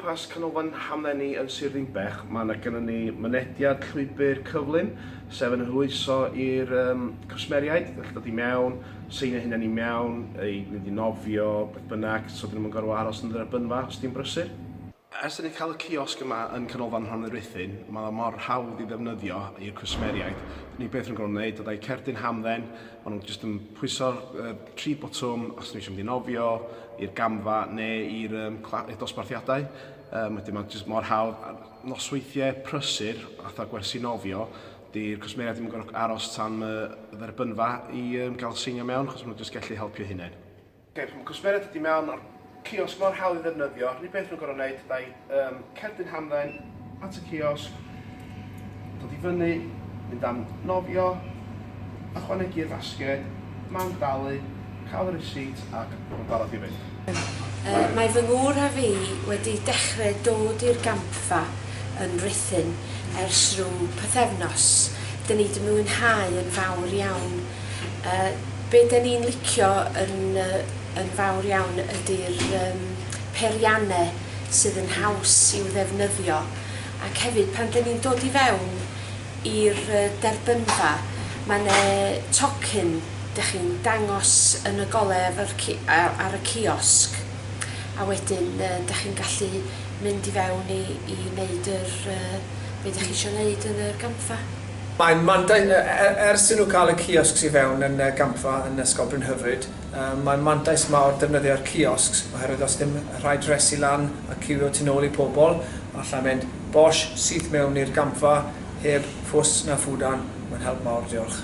gwmpas canolfan hamdden ni yn Sir Ddinbych, mae yna gynnon ni mynediad llwybr cyflym, sef yn hwyluso i'r um, cwsmeriaid, gallu dod i mewn, seinio hunain i mewn, i mynd i nofio, beth bynnag, so dyn nhw'n gorfod aros yn y dderbynfa os di'n brysur. Ers i ni cael y ciosg yma yn Canolfan Rhondda Rhuthun, mae o mor hawdd i ddefnyddio i'r cwsmeriaid. Unig beth nhw'n gorfod wneud, dod â'u cerdyn hamdden, maen nhw'n jyst yn pwyso'r uh, tri botwm os nhw eisiau mynd i nofio, i'r gamfa neu i'r um, dosbarthiadau. Um, wedyn mae'n jyst mor hawdd. Nosweithiau prysur, fatha gwersi nofio, di'r cwsmeriaid ddim yn gorfod aros tan y dderbynfa i um, gael seinio mewn, achos maen nhw'n jyst gallu helpu hunain. Ok, pan mae cwsmeriaid dod i mewn a'r ciosg mor hawdd i ddefnyddio, yr unig beth nhw'n gorfod wneud ydy um, cerdyn hamdden at y ciosg, dod i fyny, mynd am nofio, ychwanegu'r fasged, man dalu, cael y receipt ac mae'n barod i fynd. Mae fy ngŵr a fi wedi dechrau dod i'r gampfa yn Rhuthun ers rhyw pythefnos. Dyn ni 'di mwynhau yn fawr iawn. Yy be 'den ni'n licio yn yy yn fawr iawn ydi'r yym peirianne sydd yn haws i'w ddefnyddio ac hefyd pan 'den ni'n dod i fewn i'r yy derbynfa ma' 'ne tocyn 'dych chi'n dangos yn y gole efo'r ci- ar y ciosg a wedyn yy 'dych chi'n gallu mynd i fewn i i neud yr yy be' 'dych chi isio neud yn yr gampfa. Mae'n mantais, ers i nhw cael y kiosks i fewn yn y gampfa yn Ysgol Brynhyfryd, mae'n mantais mawr defnyddio'r kiosks oherwydd os dim rhaid rhesi lan a ciwio tu nôl i pobl, allai mynd bosh syth mewn i'r gampfa heb ffws na ffwdan, mae'n help mawr, diolch.